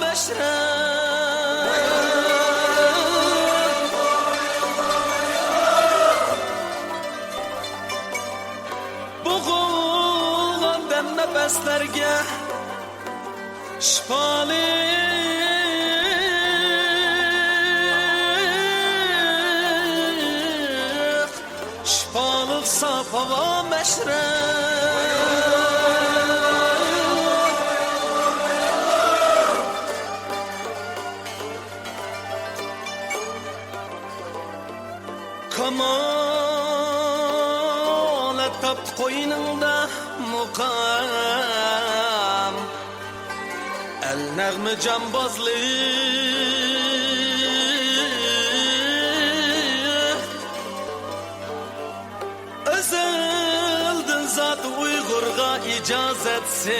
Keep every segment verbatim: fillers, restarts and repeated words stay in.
مەشرەپ. بوغۇلغان دەم نەپەسلەرگە شىپالىق، شىپالىق ساپ ھاۋا مەشرەپ. كامالەت تاپتى قوينۇڭدا مۇقام، ئەل نەغمە جامبازلىق. ئەزەلدىن زات ئۇيغۇرغا ئىجازەتسىز،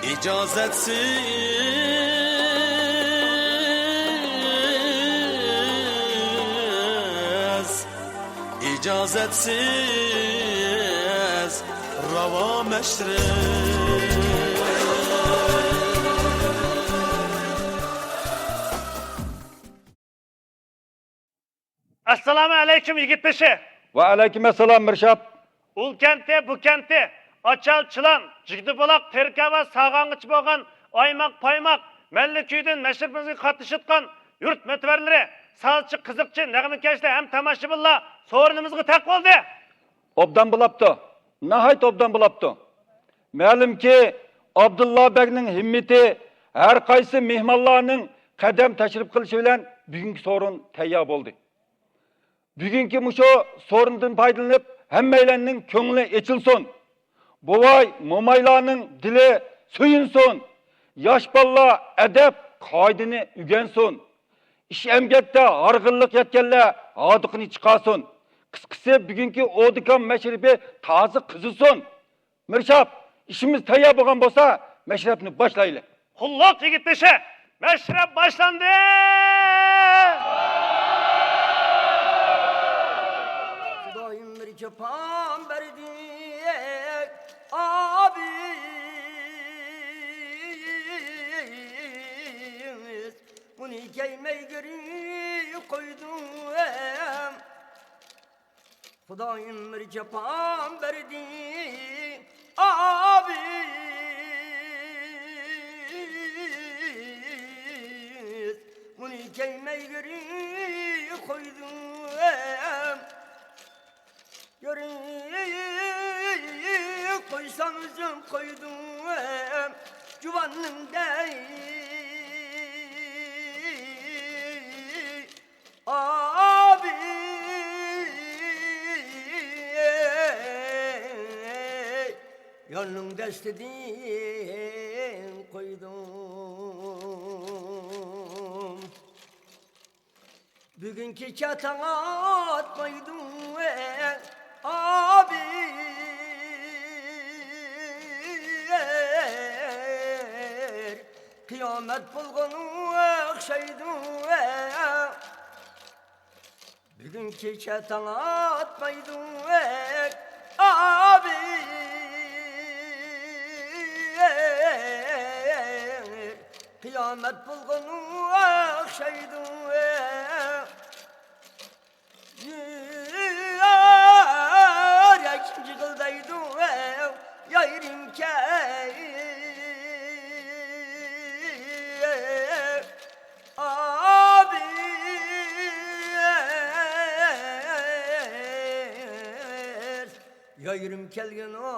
ئىجازەتسىز، ئىجازەتسىز راۋا مەشرەپ. ئەسسالامۇ ئەلەيكۇم، يىگىت بېشى. ۋەئەلەيكۇم ئەسسالام، مىرشاپ. ئۇل كەنتى، بۇ كەنتى، ئاچال، چىلان، جىگدە بۇلاق، تېرىكا ۋە ساغانغىچە بولغان ئايماق، پايماق، مەللە كۈيىدىن مەشرىپىمىزگە قاتنىشىدىغان يۇرت مۆتىۋەرلىرى، سازچى، قىزىقچى، نەغمىكەشلەر ھەم تاماشىبىنلار سورۇنىمىزغا تەق بولدى. ئوبدان بولاپتۇ. ناھايىتى ئوبدان بولاپتۇ. مەلۇمكى، ئابدۇللا بەگنىڭ ھىممىتى ھەر قايسى مېھمانلارنىڭ قەدەم تەشرىپ قىلىشى بىلەن بۈگۈنكى سورۇن تەييار بولدى. بۈگۈنكى مۇشۇ سورۇندىن پايدىلىنىپ، ھەممەيلەننىڭ كۆڭلى ئېچىلسۇن. بوۋاي، مومايلارنىڭ دىلى سۆيۈنسۇن. ياش بالىلار ئەدەپ، قائىدىنى ئۆگەنسۇن. ئىش ئەمگەكتە ھارغىنلىق يەتكەنلەر ھاردۇقىنى چىقارسۇن. قىسقىسى، بۈگۈنكى ئودىكام مەشرىپى تازا قىزىسۇن. مىرشاپ، ئىشىمىز تەييار بولغان بولسا، مەشرەپنى باشلايلى. قۇللۇق، يىگىت بېشى، مەشرەپ باشلاندى! خۇدايىم بىر چاپان بەردى، ئابىد. بۇنى كىيمەي گىرى قويدۇم. خۇدايىم بىر جاپام بەردى، ئابىد. بۇنى كىيمەي گىرى قويدۇم. گىرى قويسام ئۆزۈم قويدۇم، جۇۋاننىڭدەك ئابىد. يارنىڭ دەستىدىن قويدۇم. بۈگۈن كېچە تاڭ ئاتمايدۇ، ئابىد. قىيامەت بولغان ئوخشايدۇ. بۈگۈن كېچە تاڭ ئاتمايدۇ، ئابىد. قىيامەت بولغان ئوخشايدۇ. يۈرەك جىغىلدايدۇ، يايرىم كەل، ئابىد. يايرىم كەلگىنۇ.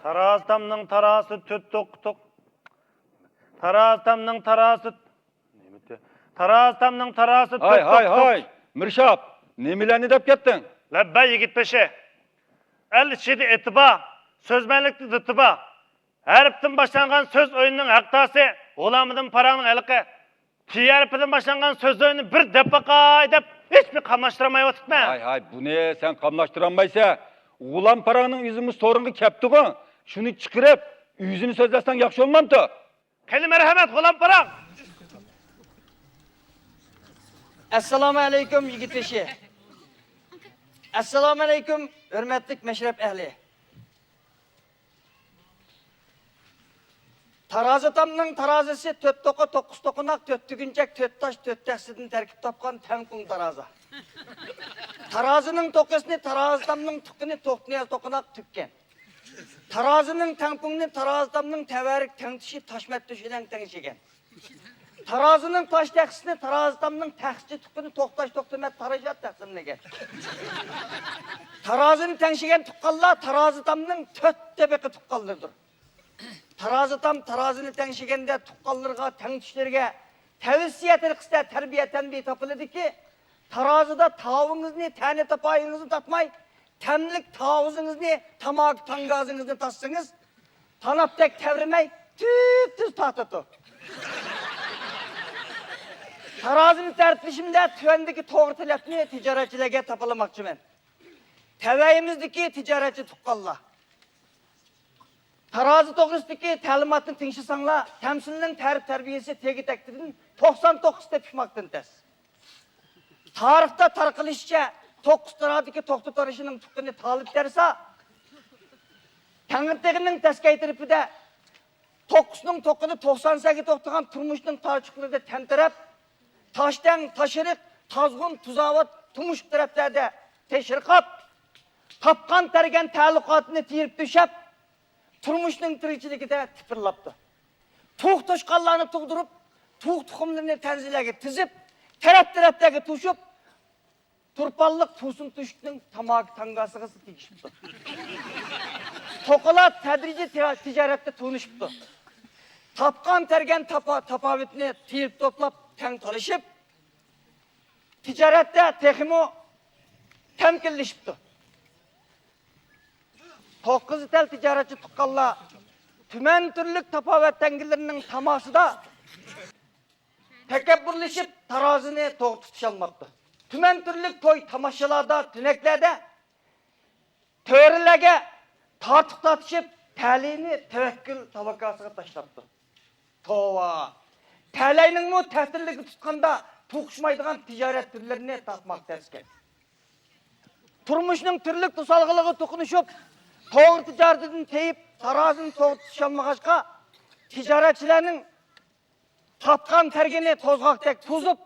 تارازى تامنىڭ تارازىسى تۆت توققا توق-، تارازى تامنىڭ تارازىسى، نېمىتى؟ تارازى تامنىڭ تارازىسى ھاي، تۆت ھاي، توققا توق-، ھاي! مىرشاپ، نېمىلەرنى دەپ كەتتىڭ؟ لەببەي يىگىت بېشى. ئەل ئىچىدە ئېتى بار، سۆزمەنلىكتە دىتى بار. ھەرپتىن باشلانغان سۆز ئويۇنىنىڭ ھەق تاسى غۇلامىدىن پاراڭنىڭ ھېلىقى تى ھەرپىدىن باشلانغان سۆز ئويۇنىنى بىر دەپ باقاي دەپ ھېچبىر قاملاشتۇرالمايۋاتىپتىمەن. ھاي، ھاي، بۇنى سەن قاملاشتۇرالمايسەن. غۇلام پاراڭنىڭ ئۆزىمۇ سورۇنغا كەپتىغۇ. شۇنى چىقىرىپ، ئۆزىنى سۆزلەتسەڭ ياخشى بولمامتۇ؟ قېنى مەرھەمەت، غۇلام پاراڭ! ئەسسالامۇ ئەلەيكۇم، يىگىت بېشى! ئەسسالامۇ ئەلەيكۇم، ھۆرمەتلىك مەشرەپ ئەھلى! تارازى تامنىڭ تارازىسى تۆت توقا، توققۇز توقۇناق، تۆت تۈگۈنچەك، تۆت تاش، تۆت تەخسىدىن تەركىب تاپقان تەڭپۇڭ تارازا. تارازىنىڭ توقىسىنى تارازى تامنىڭ تۇققىنى توقنىياز توقۇناق تۈگكەن. تارازىنىڭ تەڭپۇڭىنى تارازى تامنىڭ تەۋەرىك تەڭتۈشى تاشمەت تۆشىدەڭ تەڭشىگەن. تارازىنىڭ تاش تەخسىسىنى تارازى تامنىڭ تەخسىچى تۇققىنى توقتاش توقتىمەت تارىشات تەقسىملىگەن. تارازىنى تەڭشىگەن تۇغقانلار تارازى تامنىڭ تۆت تەبىقە تۇغقانلىرىدۇر. تارازى تام تارازىنى تەڭشىگەندە تۇغقانلىرىغا، تەڭتۈشلىرىگە تەۋسىيە تەرقىسىدە تەربىيە تەنبىھ تاپىلىدىكى، تارازىدا تاۋىڭىزنى، تەنە تاپايىڭىزنى تاپماي، تەملىك تاۋۇزىڭىزنى، تاماكا تاڭگازىڭىزنى تاسسىڭىز، تاناپتەك تەۋرىمەي، تۈپتۈز تارتىدۇ. تارازىنى تەرتىلىشىمدە تۆۋەندىكى توغرا تەلەپنى تىجارەتچىلەرگە تاپىلىماقچىمەن. تەۋەيىمىزدىكى تىجارەتچى تۇغقانلار، تارازى توغرىسىدىكى تەلىماتنى تىڭشىساڭلار، تەمسىلنىڭ تەربىيە-تەربىيەسى تېگى-تەكتىدىن توقسان توققۇز تېپىشماقتىن تەس. تارىختا تارقىلىشىچە، توققۇز تارادىكى توختى تارىشىنىڭ تۇغقىنى تالىپ دەرسا، تەڭرىتېغىنىڭ دەسكەي تەرىپىدە توققۇزنىڭ تۇغقىنى توقسان سەككىزگە توختىغان تۇرمۇشنىڭ تارچۇقلىرىدا تەمتىرەپ، تاشتەڭ، تاشئېرىق، تازغۇن، تۇزاۋات، تۇمشۇق تەرەپلەردە تېشىرقاپ، تاپقان-تەرگەن تەئەللۇقاتىنى تېرىپ-تۆشەپ، تۇرمۇشنىڭ تىرىكچىلىكىدە تىپىرلاپتۇ. تۇغ توشقانلارنى تۇغدۇرۇپ، تۇغ تۇخۇملىرىنى تەنزىلەرگە تىزىپ، تەرەپ-تەرەپلەرگە توشۇپ، تۇرپانلىق تۇرسۇن تۆشۈكنىڭ تاماكا تانگاسىغا تېگىشىپتۇ. توقىلار تەدرىجىي تىجا-، تىجارەتتە تونۇشۇپتۇ. تاپقان-تەرگەن تاپا-، تاپاۋىتىنى تېرىپ توپلاپ تەڭ تالىشىپ، تىجارەتتە تېخىمۇ تەمكىنلىشىپتۇ. توققۇزى تەل تىجارەتچى تۇغقانلار تۈمەن تۈرلۈك تاپاۋەت تەڭگىلىرىنىڭ تاماسىدا تەكەببۇرلىشىپ، تارازىنى توغرا تۇتۇشالماپتۇ. تۈمەن تۈرلۈك توي تاماشىلاردا، تۈنەكلەردە تۆرىلەرگە تارتۇق تارتىشىپ، تەلىيىنى تەۋەككۈل تاۋاكاسىغا تاشلاپتۇ. توۋا! تەلەينىڭمۇ تەتۈرلۈكى تۇتقاندا توقۇشمايدىغان تىجارەت تۈرلىرىنى تاپماق تەسكەن. تۇرمۇشنىڭ تۈرلۈك توسالغۇلىرىغا توقۇنۇشۇپ، توغرا تىجارىتىدىن تېيىپ، تارازىنى توغرا تۇتۇشالمىغاچقا، تىجارەتچىلەرنىڭ تاپقان تەرگىنى توزغاقتەك توزۇپ،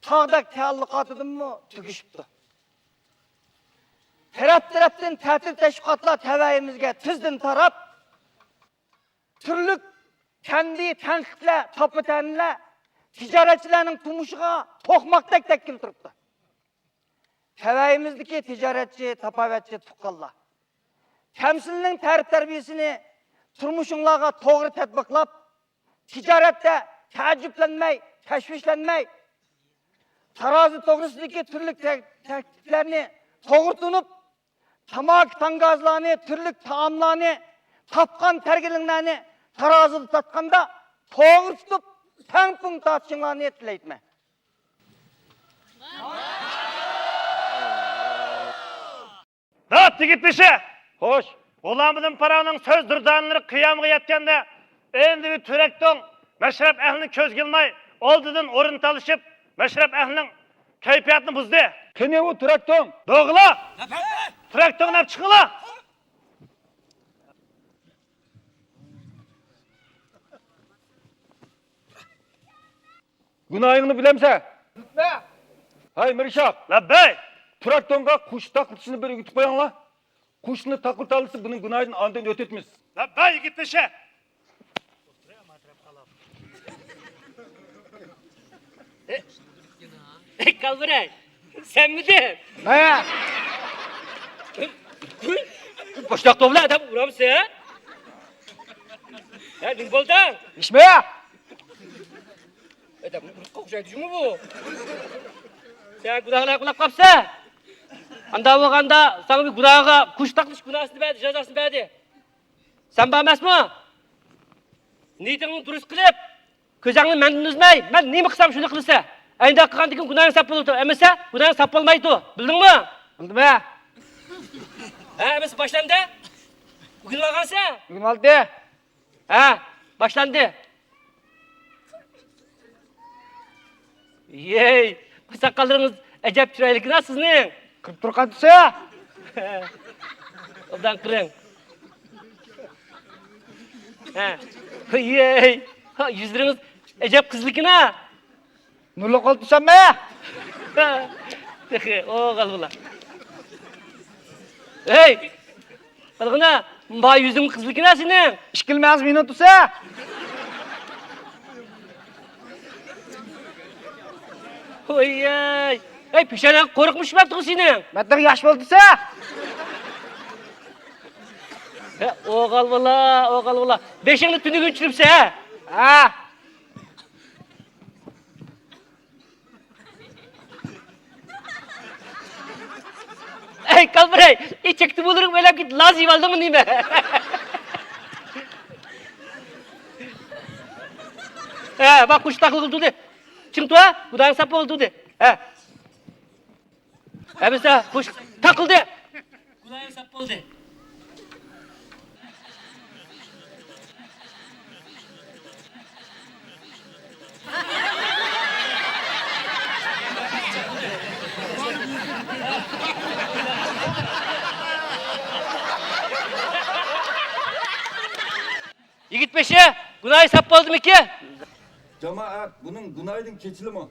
تاغدەك تەئەللۇقاتىدىنمۇ تۈگىشىپتۇ. تەرەپ-تەرەپتىن تەتۈر تەشۋىقاتلار تەۋەيىمىزگە تېزدىن تاراپ، تۈرلۈك تەنبىھ، تەنقىدلەر، تاپا-تەنىلەر تىجارەتچىلەرنىڭ تۇمشۇقىغا توقماقتەك تەگكىلى تۇرۇپتۇ. تەۋەيىمىزدىكى تىجارەتچى، تاپاۋەتچى تۇغقانلار تەمسىلنىڭ تەربىيە-تەربىيەسىنى تۇرمۇشۇڭلارغا توغرا تەتبىقلاپ، تىجارەتتە تەئەججۈپلەنمەي، تەشۋىشلەنمەي، تارازى توغرىسىدىكى تۈرلۈك تە-، تەكلىپلەرنى توغرا تونۇپ، تاماكا تانگازلارنى، تۈرلۈك تائاملارنى، تاپقان تەرگىنىڭلارنى تارازىدا تارتقاندا توغرا تۇتۇپ، تەڭپۇڭ تارتىشىڭلارنى تىلەيمەن. دات يىگىت بېشى! خوش! غۇلامىدىن پاراڭنىڭ سۆز دۇردانىلىرى قىيامىغا يەتكەندە، ئەمدى بىر تۈرەكتوڭ مەشرەپ ئەھلىنى كۆزگە ئىلماي، ئالدىدىن ئورۇن تالىشىپ، مەشرەپ ئەھلىنىڭ كەيپىياتىنى بۇزدى. قېنى ئۇ تۈرەكتوڭ؟ دوغىلا! تۈرەكتوڭ دەپ چىقىڭلار! گۇناھىڭنى بىلەمسەن؟ بىلىمەن. ھەي، مىرشاق! لەببەي! تۈرەكتوڭغا قوشۇق تاقلىتىشنى بىر ئۆگىتىپ قويۇڭلار. قوشۇقنى تاقلىتالىسا، بۇنىڭ گۇناھىدىن ئاندىن ئۆتۈتىمىز. لەببەي، يىگىت بېشى! ئەي، كالبىرەي، سەنمىدىڭ؟ مەن. بوشلاق توۋلا ئادەم ئۇرامسەن؟ ھە، نېمە بولدى؟ ھېچمۇ يوق. ئادەم ئۇرۇققا ئوخشايدۇ جۇمۇ بۇ. سەن گۇناھلارغا قۇلاپ قاپسەن. ئاندا بولغاندا ساڭا بىر گۇناھقا قوشۇق تاقلىتىش گۇناھىنى بەردى، جازاسىنى بەردى. سەن بار ئەمەسمۇ؟ نىيىتىڭنى دۇرۇس قىلىپ، كۆزۈڭنى مەندىن ئۈزمەي، مەن نېمە قىلسام شۇنى قىلىسەن. ئەينداق قىلغاندىن كېيىن گۇناھىڭ ساپ بولىدۇ، ئەمىسە گۇناھىڭ ساپ بولمايدۇ. بىلدىڭمۇ؟ بىلدىم ھە. ھە، ئەمىسە باشلاندى. ئۆگىنىۋالغانسەن؟ ئۆگىنىۋالدى. ھە، باشلاندى. يەي، ساقاللىرىڭىز ئەجەب چىرايلىكىنا سىزنىڭ. قىرىپ تۇرغان دېسە. ئوبدان قىرىڭ. ھە. يەي، ھا، يۈزلىرىڭىز ئەجەب قىزىلكىنا. نۇرلۇق بولۇپ تۇرساممۇ؟ تېخى، ئوغۇل بالا. ھەي! قارىغىنا، ما يۈزۈڭ قىزىلكىنا سېنىڭ. ئىككىلى مەڭزى مېنىڭ تۇرسا. ھويياي. ھەي، پېشانەڭ قورۇقمۇ چۈشمەپتىغۇ سېنىڭ؟ مەتنىڭ ياش بولدىسا. ھە، ئوغۇل بالا، ئوغۇل بالا. بېشىڭنى تۈنۈگۈن چۈشۈرۈپسە، ھە؟ ھە. ئەي، كالبىرەي، ئېچەكتە بولۇرۇڭ ئۆيلەپ كېتىپ، لاز يېۋالدىڭمۇ نېمە؟ ھە، باق، قوشۇق تاقلىغىلى تۇردى. چىڭ تۇر، ھە؟ گۇدايىڭ ساپ بولدى تۇردى. ھە. ئەمىسە، قوشۇق تاقلىدى. گۇدايىڭ ساپ بولدى. گۇناھى ساپ بولدىمىكى؟ جامائەت، بۇنىڭ گۇناھىدىن كېچىلىمۇ؟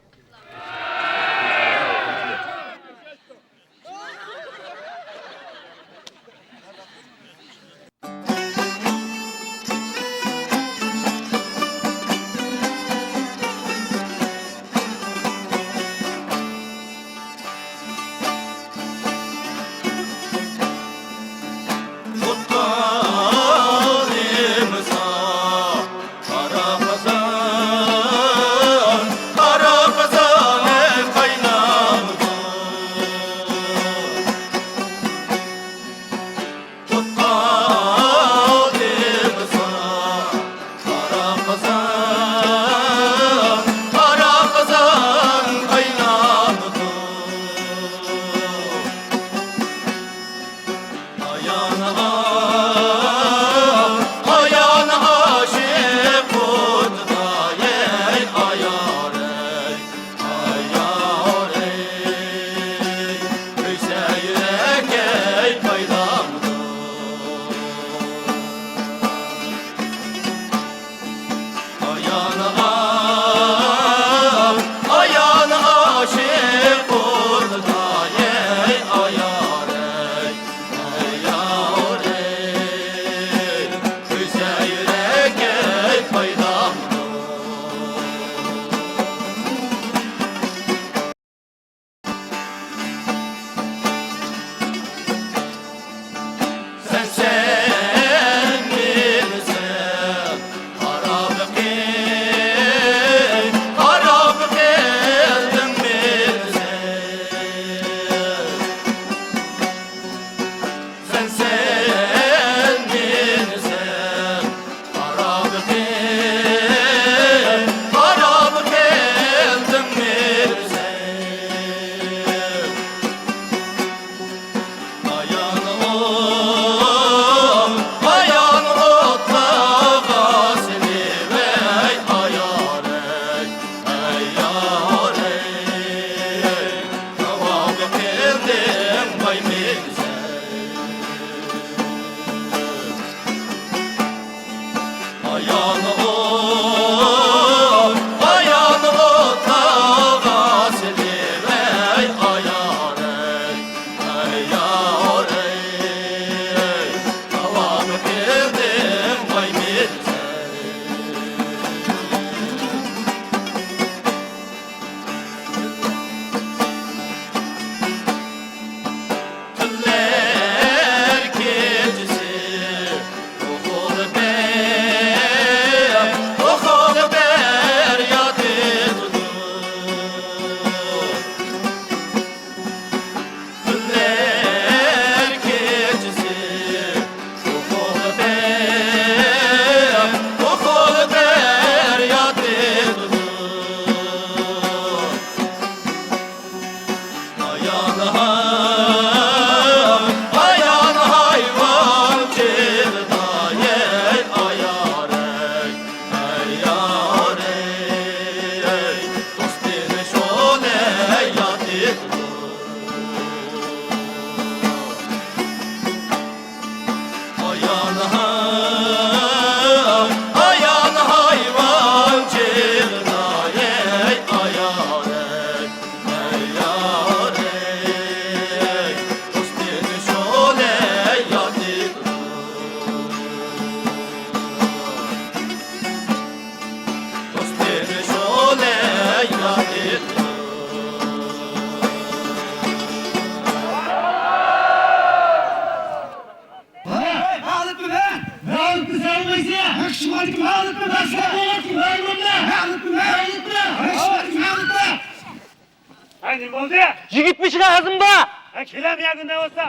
ھە، نېمە بولدى؟ يىگىت بېشىغا ئەزىم بار! ھە، كېلەم يەگۈندە بولسا.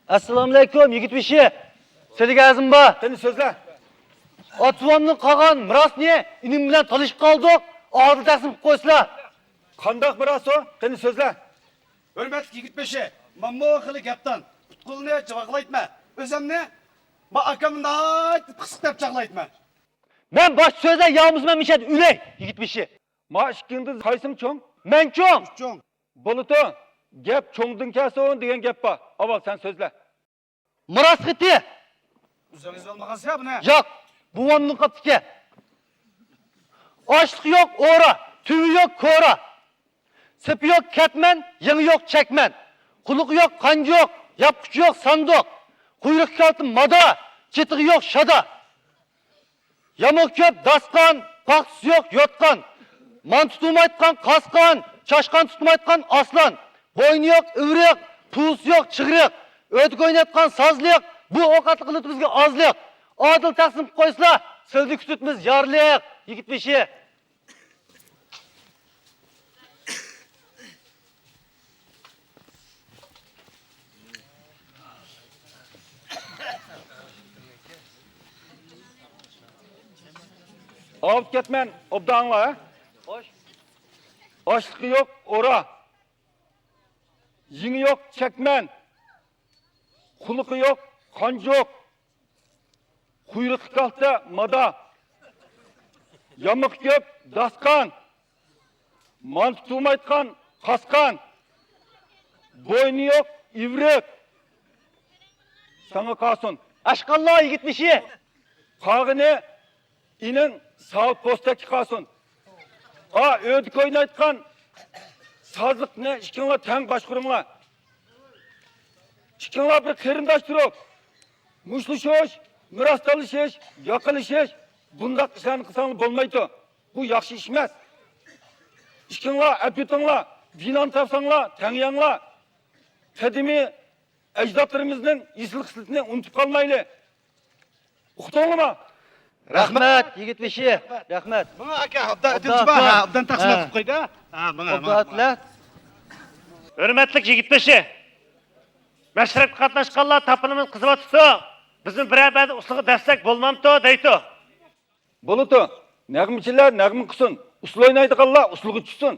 ئەسسالامۇئەلەيكۇم، يىگىت بېشى. سىلىگە ئەزىم بار. قېنى سۆزلە. ئاتىۋاندىن قالغان مىراسنى ئىنىم بىلەن تالىشىپ قالدۇق. ئادىل تەقسىم قىلىپ قويسىلا. قانداق مىراس ئۇ؟ قېنى سۆزلە. ھۆرمەتلىك يىگىت بېشى، مەنمۇ خېلى گەپدان، پۇت-قولىنى جىغاقلايتمەن. ئۆزۈمنى ما ئاكامنى ناھايىتى پىخسىق دەپ چاغلايتمەن. مەن باشتا سۆزلەپ يالمىسىمەن مىشەدە ئۆلەي، يىگىت بېشى. ما ئىككىڭدىن قايسىم چوڭ؟ مەن چوڭ. چوڭ. بولىدۇ، گەپ چوڭدىن كەلسۇن دېگەن گەپ بار. ئاۋۋال سەن سۆزلە. مىراس خېتى. ئۆزىڭىز ئالمىغانسىز بۇنى. ياق، بوۋامدىن قاپتىكەن. ئاشلىقى يوق ئورا، تۈۋى يوق كورا. سېپى يوق كەتمەن، يېڭى يوق چەكمەن. قۇلىقى يوق قانجۇق، ياپقۇچى يوق ساندۇق. قۇيرۇقى كالتە مادا، چېتىقى يوق شادا. يامىقى كۆپ داستىخان، پاختىسى يوق يوتقان. مانتا تۇتۇلمايدىغان قاسقان، چاشقان تۇتۇلمايدىغان ئاسلان. بوينى يوق ئىۋرىق، پۇۋىسى يوق چىغرىق. ئۆتۈك ئوينايدىغان سازلىق، بۇ ئوقەتلىك قىلىۋېتىپ بىزگە ئازلىق. ئادىل تەقسىم قىلىپ قويسىلا، سىلىدىن كۈتۈۋېتىمىز يارلىق، يىگىت بېشى. ئاۋۇپ كەتمەن، ئوبدان ئاڭلا. ئاشلىقى يوق ئورا، يېڭى يوق چەكمەن، قۇلىقى يوق قانجۇق. قۇيرۇقى كالتە مادا، يامىقى كۆپ داستىخان، مانتا تۇتۇلمايدىغان قاسقان، بوينى يوق ئىۋرىق. ساڭا قالسۇن. ئاشقانلار يىگىت بېشى. قالغىنى ئېنىڭ ساۋۇت پوستەككە قالسۇن. ئا، ئۆيدە ئوينايدىغان سازلىقنى ئىككىڭلار تەڭ باشقۇرۇڭلار. ئىككىڭلار بىر قېرىنداش تۇرۇپ، مۇشتلىشىش، مىراس تالىشىش، ياقىلىشىش، بۇنداق ئىشلارنى قىلساڭلار بولمايدۇ. بۇ ياخشى ئىش ئەمەس. ئىككىڭلار ئەپ ئۆتۈڭلار، بىنانى تاپساڭلار، تەڭيەڭلار. قەدىمىي ئەجدادلىرىمىزنىڭ ئېسىل خىسلىتىنى ئۇنتۇپ قالمايلى. ئۇقتۇڭلىما؟ رەھمەت، يىگىت بېشى، رەھمەت. ماڭا ئاكا، ئوبدان ئۆتۈنچى بار، ھە، ئوبدان تەقسىمات قىلىپ قويدى. ھە، ماڭا، ماڭا. ھۆرمەتلىك يىگىت بېشى، مەشرەپكە قاتناشقانلار تاپىنىمىز قىزىۋاتىپتۇ. بىزمۇ بىرەر بەردە ئۇسسۇلغا دەسسەك بولمامتۇ دەيتۇ. بولىدۇ. نەغمىچىلەر نەغمە قىلسۇن، ئۇسسۇل ئوينايدىغانلار ئۇسسۇلغا چۈشسۇن.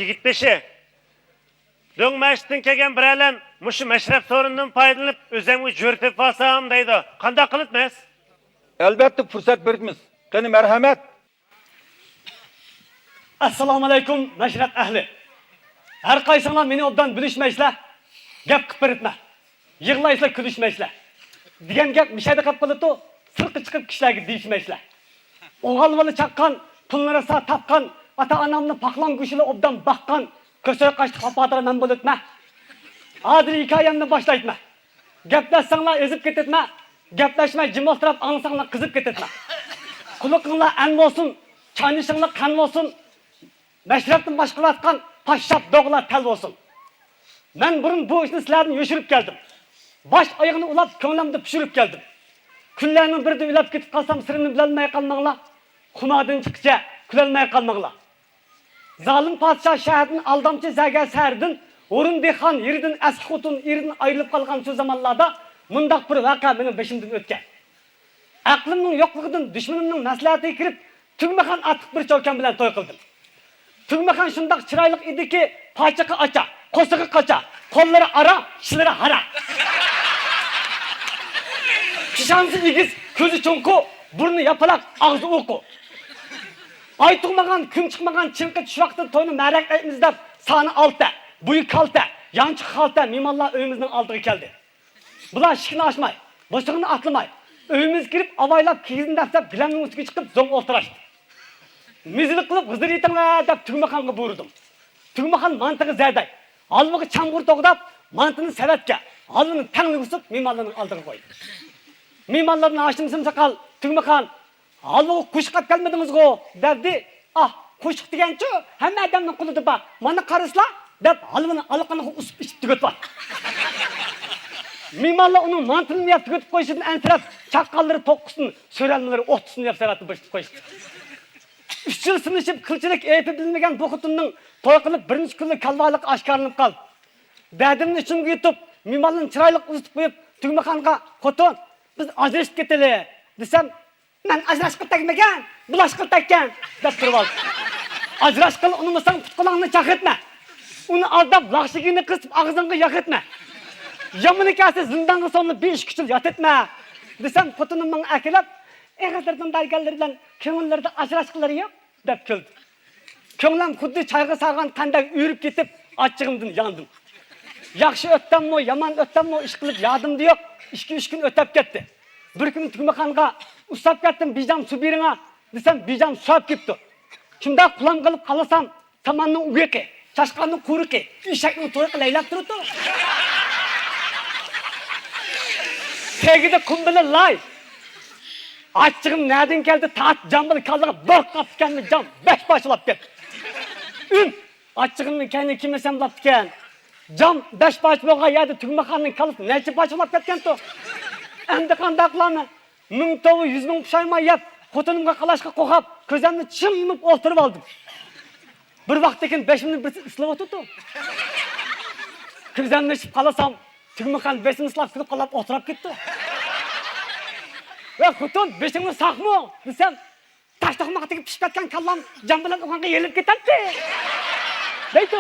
يىگىت بېشى. دۆڭ مەشىتتىن كەلگەن بىرەرلەن مۇشۇ مەشرەپ سورۇنىدىن پايدىلىنىپ، ئۆزەمگە جۆر تېپىۋالسام دەيدۇ. قانداق قىلىمىز؟ ئەلۋەتتە، پۇرسەت بېرىمىز. قېنى، مەرھەمەت. ئەسسالامۇئەلەيكۇم، مەشرەپ ئەھلى. ھەر قايسىڭلار مېنى ئوبدان بىلىشمەيسىلەر. گەپ قىلىپ بېرىپمەن. يىغلايسىلەر، كۈلۈشمەيسىلەر. دېگەن گەپ مىشەدە قېلىپ قالىدۇ، سىرتقا چىقىپ كىشىلەرگە دېيىشمەيسىلەر. ئوغۇل بالا چاققان، پۇلنى راسا تاپقان، ئاتا-ئانامنى پاقلان گۆشىلا ئوبدان باققان، كۆسەي قاشلىق ئاپاتىرا مەن بولۇپمەن. ھازىر ھېكايەمنى باشلايتمەن. گەپلەشسەڭلار ئېزىپ كېتىتمە، گەپلەشمەي جىم ئولتۇراپ ئاڭلىساڭلار قىزىپ كېتىتمە. قۇلىقىڭلار ئەن بولسۇن، چاينىشىڭلار قان بولسۇن، مەشرەپنى باشقۇرۇۋاتقان پاششاپ دوغىلار تەل بولسۇن. مەن بۇرۇن بۇ ئىشنى سىلەردىن يوشۇرۇپ كەلدىم. باش ئايىغىنى ئۇلاپ، كۆڭلۈمدە پىشۇرۇپ كەلدىم. كۈنلەرنىڭ بىرىدە ئۆلۈپ كېتىپ قالسام، سىرىمنى بىلەلمەي قالماڭلار. خۇماردىن چىققىچە كۈلەلمەي قالماڭلار. زالىم پادىشاھ شەھەردىن، ئالدامچى زەرگەر سەھەردىن، ھۇرۇن دېھقان يېرىدىن، ئەسكى خوتۇن ئېرىدىن ئايرىلىپ قالغان شۇ زامانلاردا مۇنداق بىر ۋەقە مېنىڭ بېشىمدىن ئۆتكەن. ئەقلىمنىڭ يوقلۇقىدىن دۈشمىنىمنىڭ مەسلىھەتىگە كىرىپ، تۈگمەخان ئاتلىق بىر چوكان بىلەن توي قىلدىم. تۈگمەخان شۇنداق چىرايلىق ئىدىكى، پاچىقى ئاچا، قورسىقى قاچا، قوللىرى ئارا، چىشلىرى ھارا. پېشانىسى ئېگىز، كۆزى چوڭقۇ، بۇرنى ياپىلاق، ئاغزى ئوقۇ. ئاي تۇغمىغان، كۈن چىقمىغان چىڭقى چۈش ۋاقتىدا توينى مەرەك ئەيتىمىز دەپ، سانى ئالتە، بويى كالتە، يانچۇق خالتە مېھمانلار ئۆيىمىزنىڭ ئالدىغا كەلدى. بۇلار ئىشىكنى ئاچماي، بوسۇغىنى ئاتلىماي، ئۆيىمىزگە كىرىپ، ئاۋايلاپ كىگىزنى دەپسەپ، گىلەمنىڭ ئۈستىگە چىقىپ، زوڭ ئولتۇراشتى. مېزىلىك قىلىپ، غىزىر ئېتىڭلار دەپ، تۈگمىخانغا بۇيرۇدۇم. تۈگمىخان مانتىغا زەردەي، ھالۋىغا چامغۇر توغراپ، مانتىنى سەۋەتكە، ھالۋىنى تەڭلىگە ئۇسۇپ، مېھمانلارنىڭ ئالدىغا قويدى. مېھمانلاردىن ھاشىم سىمساقال، تۈگمىخان، ھالۋىغا قوشۇق ئەپ كەلمىدىڭىزغۇ؟ دەردى. ئاھ، قوشۇق دېگەنچۇ، ھەممە ئادەمنىڭ قولىدا بار. مانا قارىسىلا، دەپ ھالۋىنى ئالىقىنىغا ئۇسۇپ ئىچىپ تۈگىتىۋاتتى. مېھمانلار ئۇنىڭ مانتىنى يەپ تۈگىتىپ قويۇشىدىن ئەنسىرەپ، چاققانلىرى توققۇسۇن، سۆرەلمىلىرى ئوتتۇسىنى يەپ سەۋەتنى بوشىتىپ قويۇشتى. ئۈچ يىل سىنىشىپ، قىلچىلىك ئېپى بىلمىگەن بۇ خوتۇننىڭ توي قىلىپ بىرنەچچە كۈنلا كالۋالىقى ئاشكارىلىنىپ قالدى. دەردىمنى ئىچىمگە يۇتۇپ، مېھمانلارنى چىرايلىق ئۇزىتىپ قويۇپ، تۈگمىخانغا، «خوتۇن، بىز ئاجرىشىپ كېتەيلى» دېسەم، «مەن ئاجراشقىلى تەگمىگەن، بۇلاشقىلى تەگكەن» دەپ تۇرۇۋالدى. «ئاجراشقىلى ئۇنىمىساڭ، پۇت-قولۇڭنى چاق ئەتمە. ئۇنى ئالداپ، لاخشىگىنى قىسىپ، ئاغزىڭغا ياغ ئەتمە. يامىنى كەلسە، زىندانغا سولىنىپ، بىر ئىككى يىل يات ئەتمە» دېسەم، خوتۇنۇم ماڭا ئەكېلىپ، ئېغىزلىرىدىن بەرگەنلىرى بىلەن كۆڭۈللىرىدە ئاجراشقۇلىرى يوق دەپ كۈلدى. كۆڭلۈم خۇددى چايغا سالغان قەندەك ئۆرۈپ كېتىپ، ئاچچىقىمدىن ياندىم. ياخشى ئۆتتەممۇ، يامان ئۆتتەممۇ، ئىشقىلىپ يادىمدا يوق. ئىككى-ئۈچ كۈن ئۆتەپ كەتتى. بىر كۈنى تۈگمىخانغا، «ئۇسساپ كەتتىم، بىجام سۇ بېرىڭا» دېسەم، بىجام سۇساپ كېتىپتۇ. شۇنداق قۇلام قىلىپ قالسام، ساماننىڭ ئۇيىقى، چاشقاننىڭ قۇرۇقى، ئېشەكنىڭ تۇيىقى لەيلەپ تۇرۇپتۇ. تېگىدە قۇم بىلەن لاي. ئاچچىقىم نەدىن كەلدى، تارت جام بىلەن كاللىغا بىر قاپتىكەنمەن، جام بەش پارچىلاپ كەتتى. ئۈن، ئاچچىقىمدىن كەينىگە كىم ئەسەملاپتىكەن؟ جام بەش پارچە بولغان يەردە تۈگمىخاننىڭ كاللىسى نەچچە پارچىلاپ كەتكەنتۇ؟ ئەمدى قانداق قىلارمەن؟ مىڭ توۋا، يۈز مىڭ پۇشايمان يەپ، خوتۇنۇمغا قالاشقا قورقۇپ، كۆزۈمنى چىڭ يۇمۇپ ئولتۇرۇۋالدىم. بىر ۋاقىتتىن كېيىن بېشىمنى بىرسى سىلاۋاتىدۇ. كۆزۈمنى ئېچىپ قارىسام، تۈگمىخان بېشىمنى سىلاپ كۈلۈپ قالاپ ئولتۇراپ كېتىپتۇ. «ۋە خوتۇن، بېشىڭنى ساقمۇ؟» دېسەم، «تاش توقماقتىكى پىشىپ كەتكەن كاللام جام بىلەن ئۇرغانغا يېلىپ كېتەتتى» دەيدۇ.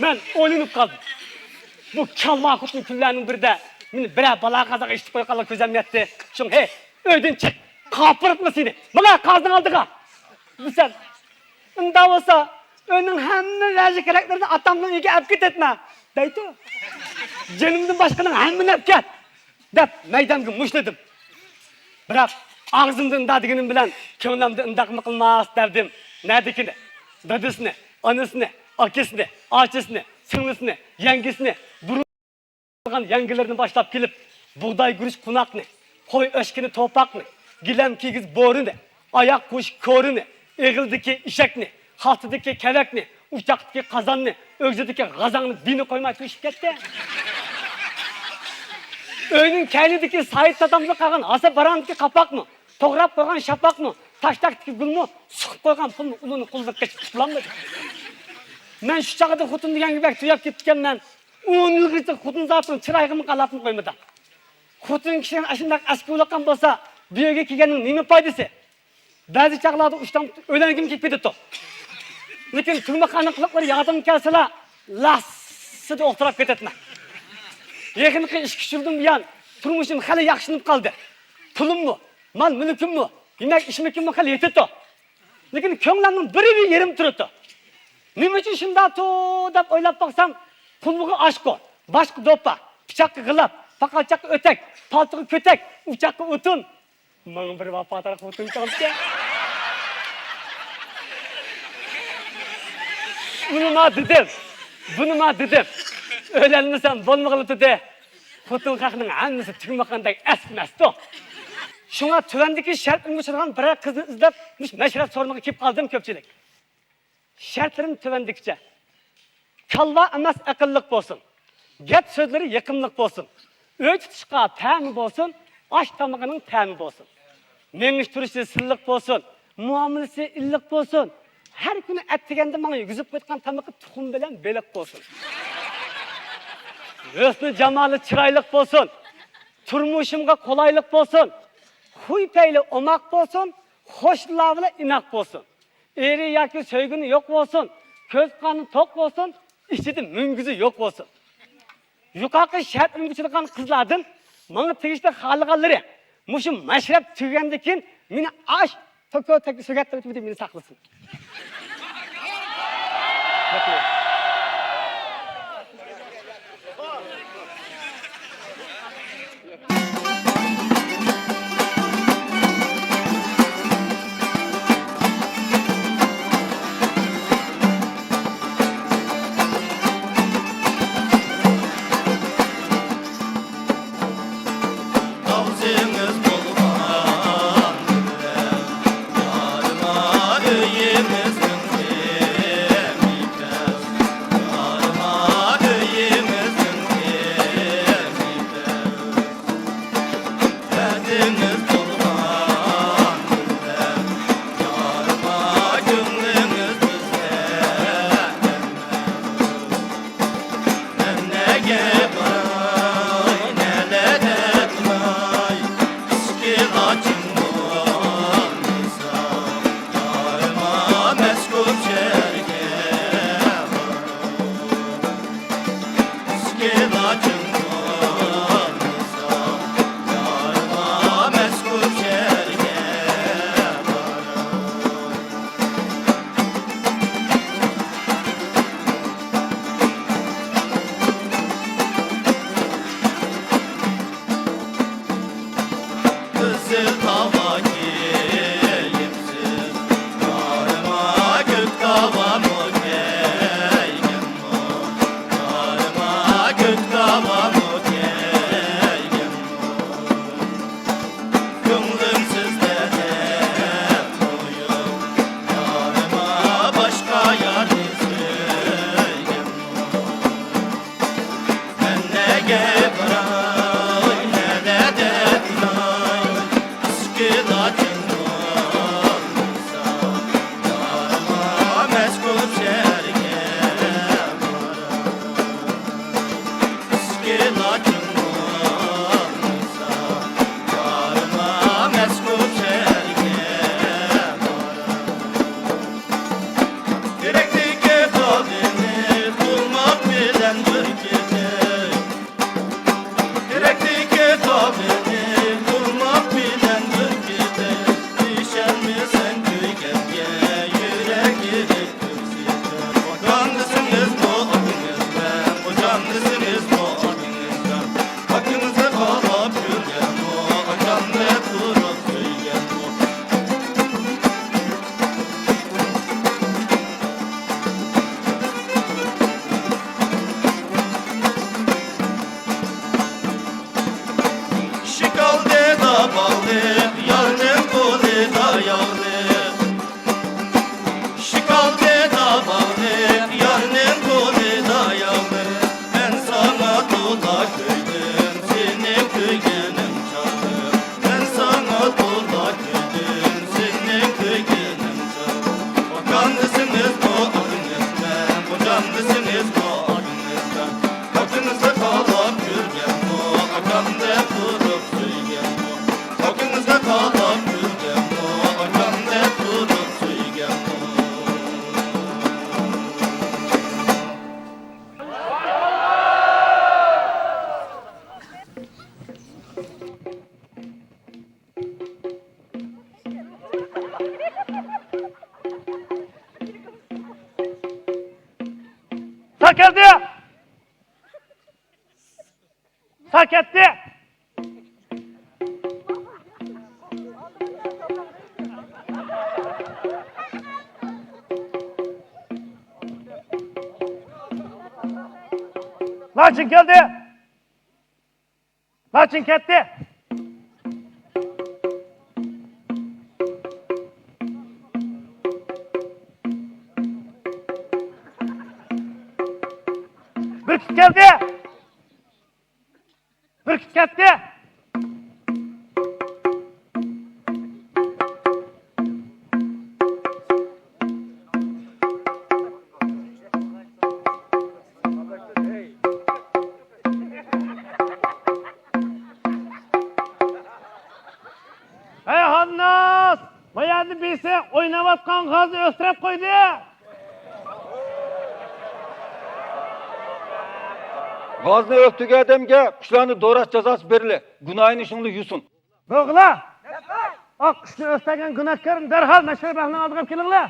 مەن ئويلىنىپ قالدىم. بۇ كالۋا خوتۇن كۈنلەرنىڭ بىرىدە مېنى بىرەر بالا قازاغا ئىشتىپ قويغانلىقى كۆزۈم يەتتى. شۇڭ، «ھەي، ئۆيدىن چىق، قاپىرىتما سېنى، ماڭە قازىنىڭ ئالدىغا» دېسەم، «ئۇنداق بولسا، ئۆينىڭ ھەممە ۋەجى كېرەكلىرىنى ئاتامنىڭ ئۆيىگە ئەپ كېتەتمەن» دەيدۇ. «جېنىمدىن باشقىنىڭ ھەممىنى ئەپ كەت» دەپ مەيدەمگە مۇشتلىدىم. بىراق، ئاغزىمدا ئۇنداق دېگىنىم بىلەن، كۆڭلۈمدە ئۇنداقمۇ قىلماس دەردىم. نەدىكىنى، دادىسىنى، ئانىسىنى، ئاكىسىنى، ئاچىسىنى، سىڭلىسىنى، يەڭگىسىنى، بۇرۇن قىلغان يەڭگىلىرىنى باشلاپ كېلىپ، بۇغداي گۈرۈچ قوناقنى، قوي ئۆچكىنى توپاقنى، گىلەم كىگىز بورىنى، ئاياق قوشۇق كورىنى، ئېغىلدىكى ئېشەكنى، خالتىدىكى كەۋەكنى، ئوچاقتىكى قازاننى، ئۆگزىدىكى غازاڭنى بىنى قويماي توشۇپ كەتتى. ئۆينىڭ كەينىدىكى سايىت دادامدا قالغان ھاسا باراڭدىكى قاپاقمۇ، توغراپ قويغان شاپاقمۇ، تاشتاقتىكى گۈلمۇ، سۇقۇپ قويغان پۇلمۇ ئۇلىنى قوللاپ قېچىپ قۇتۇلالمىدى. مەن شۇ چاغدا خوتۇن دېگەنگە بەك تۈيەپ كېتىپتىكەنمەن. ئون يىلغىچە خوتۇن زاتىنىڭ چىرايىغىمۇ قاراپمۇ قويمىدىم. خوتۇن كىشىنىڭ ئاشۇنداق ئەسكى بولۇۋاتقان بولسا، بۇ يەرگە كەلگەننىڭ نېمە پايدىسى؟ بەزى چاغلاردا ئۇشتام ئۆيلەنگۈم كېلىپ كېتىدۇ. لېكىن تۈگمەخانىنىڭ قىلىقلىرى يادىمغا كەلسىلا، لاسسىدە ئولتۇراپ كېتەتتىمەن. يېقىنقى ئىككى ئۈچ يىلدىن بۇيان تۇرمۇشۇم خېلى ياخشىلىنىپ قالدى. پۇلۇممۇ، مال مۈلكۈممۇ، يېمەك ئىچمىكىممۇ خېلى يېتىدۇ. لېكىن كۆڭلۈمنىڭ بىر يېرىم تۇرىدۇ. نېمە ئۈچۈن شۇنداقتۇ دەپ ئويلاپ باقسام، قۇلىقىغا ئاشقۇ، باشقا دوپپا، پىچاققا غىلاپ، پاقالچاققا ئۆتەك، پالتىغا كۆتەك، ئۇچاققا ئوتۇن. ماڭا بىر ۋاپادار خوتۇن چاپتى. ئۇنىما دېدىم، بۇنىما دېدىم. ئۆيلەنمىسەم بولمىغىلى تۇردى. خوتۇن خەقنىڭ ھەممىسى تۈگمىخاندەك ئەسكىمەستۇ. شۇڭا تۆۋەندىكى شەرتىمگە چىدىغان بىرەر قىزنى ئىزدەپ، مۇشۇ مەشرەپ سورۇنىغا كېلىپ قالدىم كۆپچىلىك. شەرتلىرىم تۆۋەندىكىچە. كالۋا ئەمەس، ئەقىللىق بولسۇن. گەپ سۆزلىرى يېقىملىق بولسۇن. ئۆي تۇتۇشقا تەمى بولسۇن، ئاش تامىقىنىڭ تەمى بولسۇن. مېڭىش تۇرۇشى سىلىق بولسۇن، مۇئامىلىسى ئىللىق بولسۇن. ھەر كۈنى ئەتىگەندە ماڭا يېگۈزۈپ قويىدىغان تامىقى تۇخۇم بىلەن بېلىق بولسۇن. ھۆسنى جامالى چىرايلىق بولسۇن. تۇرمۇشۇمغا قولايلىق بولسۇن. خۇي پەيلى ئوماق بولسۇن، قوشنىلار بىلەن ئىناق بولسۇن. ئېرى ياكى سۆيگىنى يوق بولسۇن، كۆز قانى توق بولسۇن، ئىچىدە مۈڭگۈزى يوق بولسۇن. يۇقىرىقى شەرتلىرىمگە چىدىغان قىزلاردىن ماڭا تېگىشلىك خالىغانلىرى مۇشۇ مەشرەپ تۈگىگەندىن كېيىن مېنى ئاش توكو تەكلىپ سۆگەت تەرىپىدە مېنى ساقلىسۇن. ئاغزىڭىز بولغان بىلەن يارىما ئۆيىمىزنىڭ تېمى پەس، يارىما ئۆيىمىزنىڭ تېمى پەس. دەردىڭىز تولغان كۈندە، يارىما كۆڭلىڭىز بىزدە. مەن نەگە باراي، نەلەردە تۇراي، ئىچكى ئاچىڭ بولمىسا، يارىما مەزكۇر شەھەرگە باراي. ئىچكى ئاچىڭ بولمىسا، يارىما مەزكۇر شەھەرگە باراي. قىزىل تاغا كېلىپسىز، يارىما كۆك تاغامۇ كەلگەنمۇ، يارىما كۆك تاغامۇ كەلگەنمۇ. كۆڭلۈم سىزدە دەپ قويۇپ، يارىما باشقا يارنى سۆيگەنمۇ. مەن نەگە باراي، نەدە دەتماي، ئىچكى ئاچىڭ بولمىسا، يارىما مەزكۇر شەھەرگە باراي. ئىچكى ئاچىڭ بولمىسا، يارىما مەزكۇر شەھەرگە باراي. تېرەكتىكى خالىنى تۇماق بىلەن بىر كېچە. تا كەتتى. لاچىن كەلدى. لاچىن كەتتى. بۈركۈت كەلدى. بۈركۈت كەتتى. ھەي خانناس! ما يەردە بىرسى ئويناۋاتقان غازنى ئۆلتۈرۈپ قويدى! غازنى ئۆلتۈرگەن ئادەمگە قۇشلارنى دوراش جازاسى بېرىلە. گۇناھىنى شۇڭلا يۇسۇن. بولغىلا! ئاق قۇشنى ئۆلتۈرگەن گۇناھكارنى دەرھال مەھشەر بەھنىڭ ئالدىغا ئېلىپ كېلىڭلار!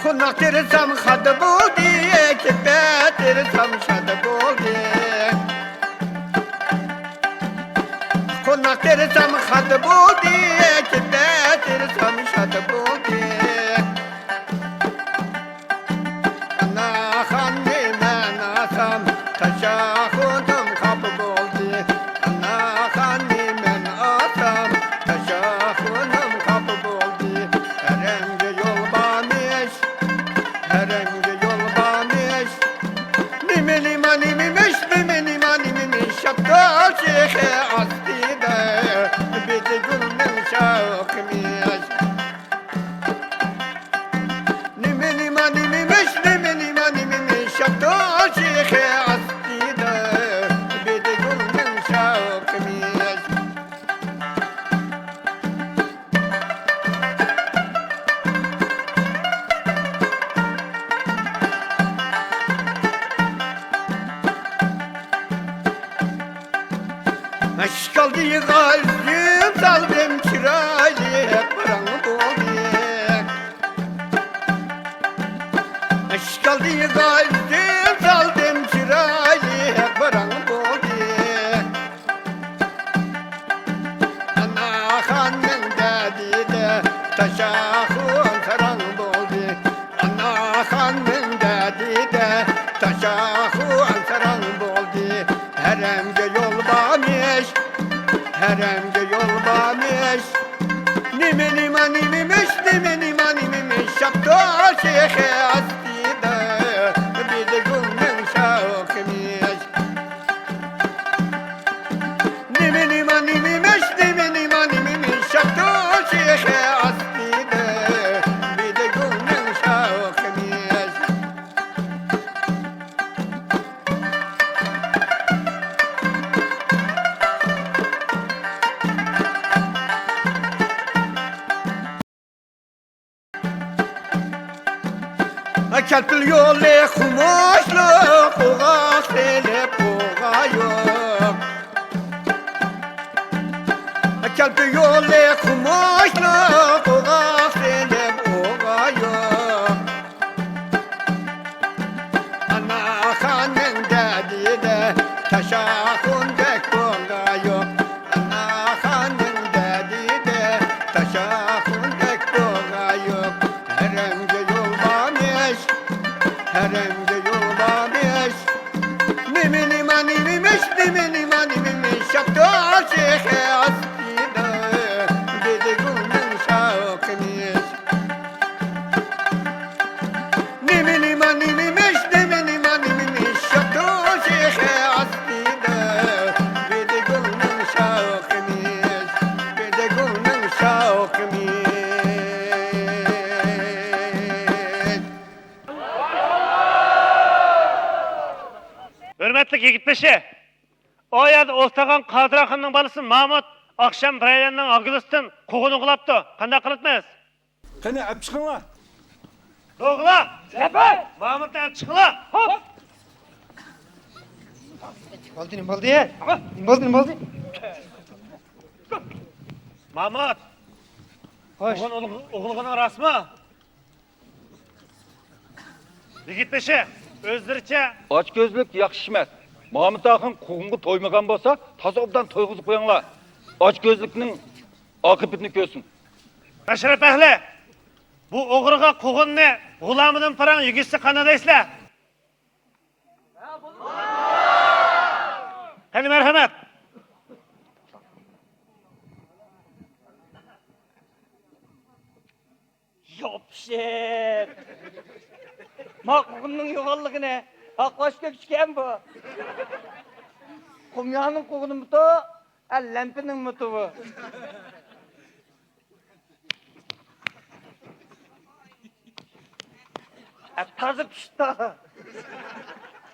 قوناق تېرىسام خادا بولدى، كېپە تېرىسام شادا بولدى. قوناق تېرىسام خادا بولدى، كېپە تېرىسام شادا بولدى. ئانا خاننى مەن ئالسام، تاشا خۇنۇم خاپا بولدى. ئانا خاننى مەن ئالسام، تاشا خۇنۇم خاپا بولدى. ھەرەمگە يول بارمىش، ھەرەمگە يول بارمىش. نېمە، نېمە، نېمىمىش، نېمە، نېمە، نېمىمىش، شاپتال شېخى ئاستىدا، بىدىگۈلنىڭ شاۋقىمىش. نېمە، نېمە، نېمىمىش، نېمە، نېمە، نېمىمىش، شاپتال شېخى ئاستىدا، بىدىگۈلنىڭ شاۋقىمىش. ئىشكالدىغا ئۈزۈم سالدىم، چىرايلىق پاراڭ بولدى. ئىشكالدىغا ئۈزۈم سالدىم، چىرايلىق پاراڭ بولدى. ئانا خاننىڭ دەردىدە تاشاخۇن ساراڭ بولدى. ئانا خاننىڭ دەردىدە تاشاخۇن ساراڭ بولدى. ھەرەمگە يول بارمىش، ھەرەمگە يول بارمىش. نېمە، نېمە، نېمىمىش، نېمە، نېمە، نېمىمىش، شاپتال شېخى ئاستىدا، بىدىگۈلنىڭ شاۋقىمىش. نېمە، نېمە، نېمىمىش، نېمە، نېمە، نېمىمىش، شاپتۇل شېخى ئاستىدا، بىدىگۈلنىڭ شاۋقىمىش. كەلپىل يولى قومۇشلۇق، ئوغاق سېلىپ ئوغا يوق. كەلپىل يولى قومۇشلۇق، ئوغاق سېلىپ ئوغا يوق. تاشاخۇندەك بوغا يوق، ئاناخاننىڭ دەردىدە. تاشاخۇندەك بوغا يوق، ھەرەمگە يول بارمىش، ھەرەمگە يول بارمىش. نېمە، نېمە، نېمىمىش، نېمە، نېمە، نېمىمىش، شاپتۇل شېخى ئاستىدا، بىدىگۈلنىڭ شاۋقىمىش. نېمە، نېمە، نېمىمىش، نېمە، نېمە، نېمىمىش، شاپتۇل شېخى ئاستىدا، بىدىگۈلنىڭ شاۋقىمىش، بىدىگۈلنىڭ شاۋقىمىش. ھۆرمەتلىك يىگىت بېشى! ئۇ يەردە ئولتۇرغان قادىر ئاخۇننىڭ بالىسى مامۇت ئاخشام بىرەيلەننىڭ ئاگىلىسىدىن قوغۇن ئوغلاپتۇ. قانداق قىلىمىز؟ قېنى، ئەپ چىقىڭلار. دوغىلا! زەپەر! مامۇتنى ئەپ چىقىڭلار! خوپ! نېمە بولدى، نېمە بولدى؟ نېمە بولدى، نېمە بولدى؟ مامۇت! خوش. قوغۇن ئوغ-، ئوغرىلىغىنىڭ راستمۇ؟ يىگىت بېشى، ئۆزلىرىچە. ئاچكۆزلۈك ياخشى ئىش ئەمەس. مامۇت ئاخۇن قوغۇنغا تويمىغان بولسا، تازا ئوبدان تويغۇزۇپ قويۇڭلار. ئاچكۆزلۈكنىڭ ئاقىۋىتىنى كۆرسۇن. مەشرەپ ئەھلى، بۇ ئوغرىغا قوغۇننى غۇلامىدىن پاراڭ يېگۈزسە قانداق دەيسىلەر؟ قېنى، مەرھەمەت. ياپشىپ! ما قوغۇننىڭ يوغانلىقىنى ھاقلاش كۆكۈچكەن بۇ. قۇميانىڭ قوغۇنىمىتۇ، ئە، لەمپىنىڭ مۇتۇ بۇ. ئە، تازا پىشتى.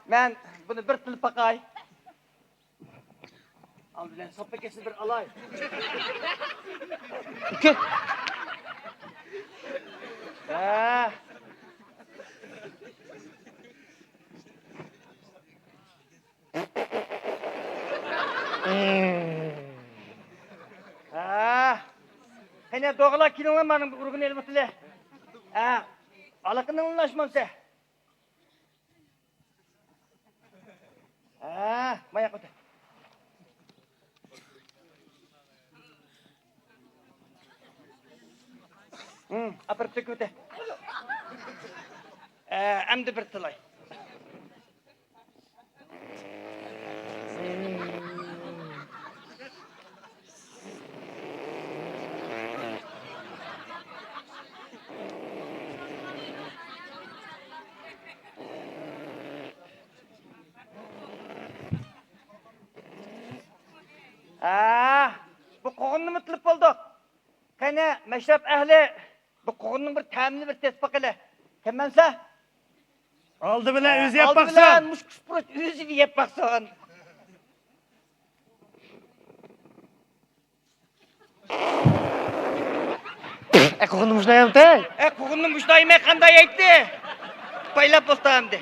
مەن بۇنى بىر تىلىپ باقاي. ئالدى بىلەن سوپا كەسنى بىر ئالاي. ئۇكا. ھە. ھە. قېنى، دوغىلار، كېلىڭلار، مانا بۇ ئۇرۇقنى ئېلىپ ئۆتىلى. ھە. ئالىقىنىڭ ئاشمامسە. ھە، ماياق ئۆتە. ھىم، ئاپىرىپ تۆكۈۋېتە. ئە، ئەمدى بىر تىلاي. ھە، بۇ قوغۇننىمۇ تىلىپ بولدۇق. قېنى، مەشرەپ ئەھلى، بۇ قوغۇننىڭ بىر تەمىنى بىر تېتىپ باقىلى. كەممەمسە؟ ئالدى بىلەن ئۆزى يەپ باقسۇن. ئالدى بىلەن مۇشۇ كۇسپۇرۇچ ئۆزى يەپ باقسۇن. ئە، قوغۇننى مۇشۇنداق يەمتى؟ ئە، قوغۇننى مۇشۇنداق يېمەي قانداق يەيتتى؟ پايلاپ بولسا ئەمدى.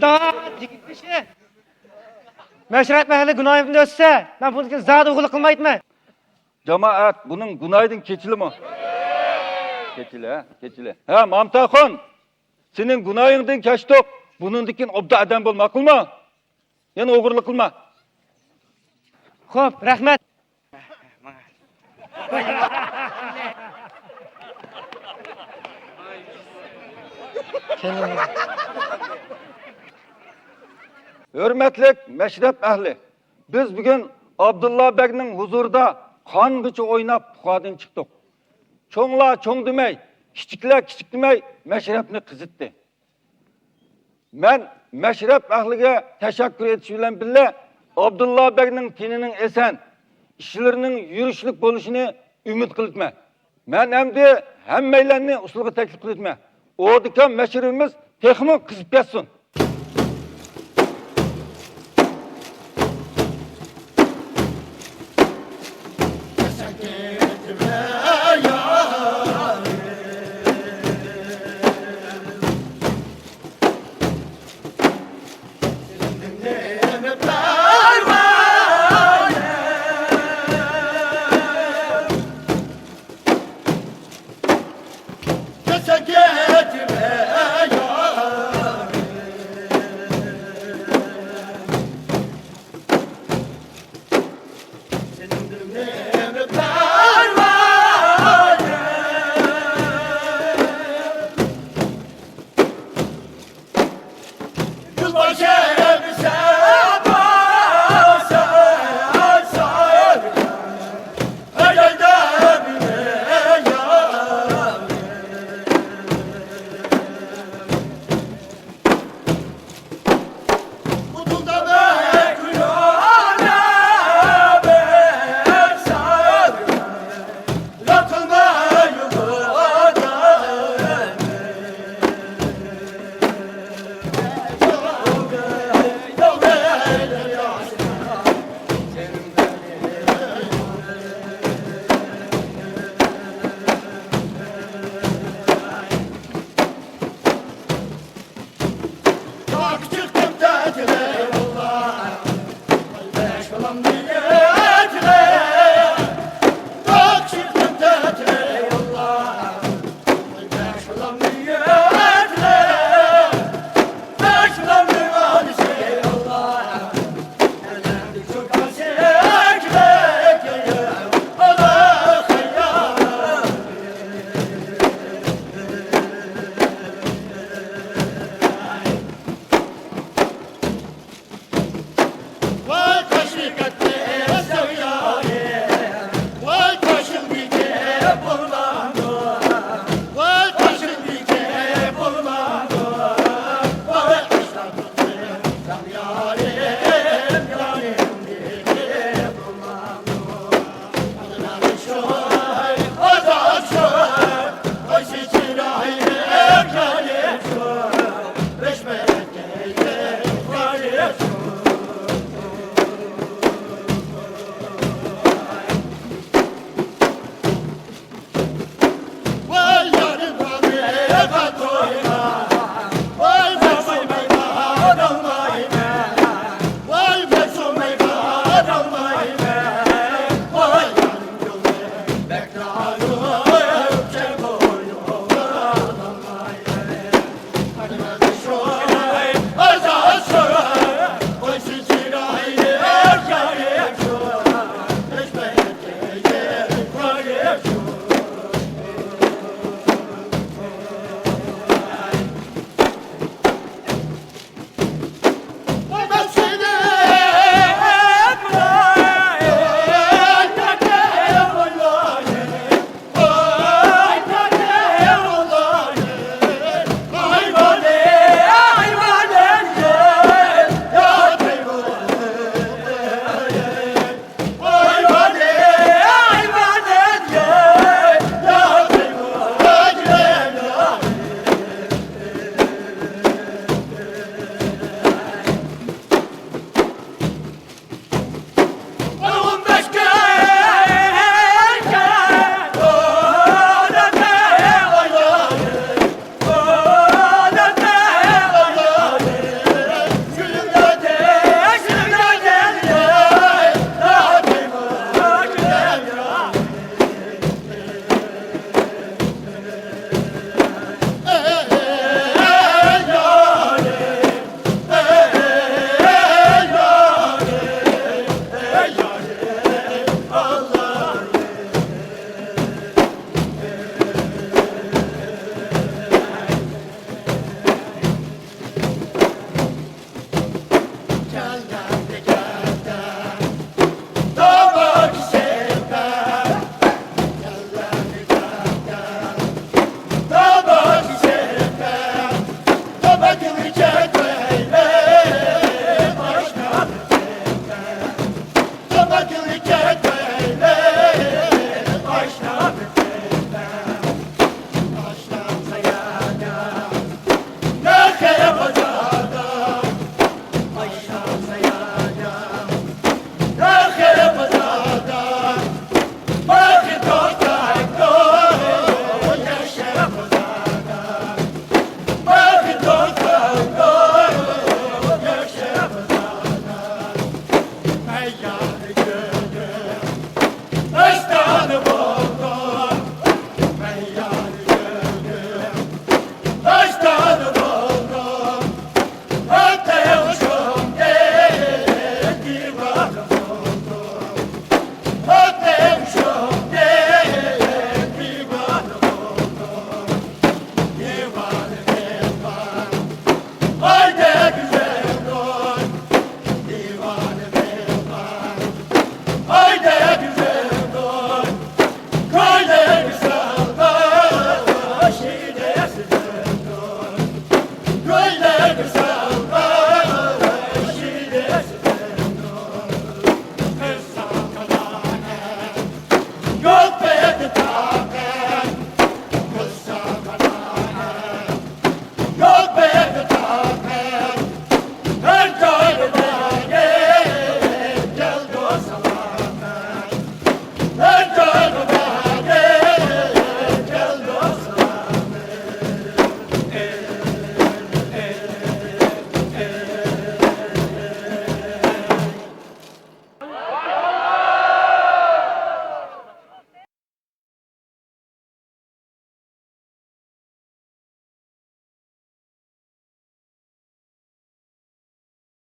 دا، يىگىت بېشى. مەشرەپ ئەھلى گۇناھىمدىن ئۆتسە، مەن بۇنىڭدىن كېيىن زادى ئوغرىلىق قىلمايتتىم. جامائەت، بۇنىڭ گۇناھىدىن كېچىلىمۇ؟ كېچىلە، ھە، كېچىلە. ھە، مامۇت ئاخۇن، سېنىڭ گۇناھىڭدىن كەچتۇق. بۇنىڭدىن كېيىن ئوبدان ئادەم بول، ماقۇلمۇ؟ يەنە ئوغرىلىق قىلما. خوپ، رەھمەت. ھۆرمەتلىك مەشرەپ ئەھلى! بىز بۈگۈن ئابدۇللا بەگنىڭ ھۇزۇرىدا قانغىچە ئويناپ پۇخادىن چىقتۇق. چوڭلار چوڭ دېمەي، كىچىكلەر كىچىك دېمەي مەشرەپنى قىزىتتى. مەن مەشرەپ ئەھلىگە تەشەككۈر ئېيتىش بىلەن بىللە، ئابدۇللا بەگنىڭ تېنىنىڭ ئېسەن، ئىشلىرىنىڭ يۈرۈشلۈك بولۇشىنى ئۈمىد قىلىمەن. مەن ئەمدى ھەممەيلەننى ئۇسسۇلغا تەكلىپ قىلىمەن. ئوردىكام مەشرىپىمىز تېخىمۇ قىزىپ كەتسۇن!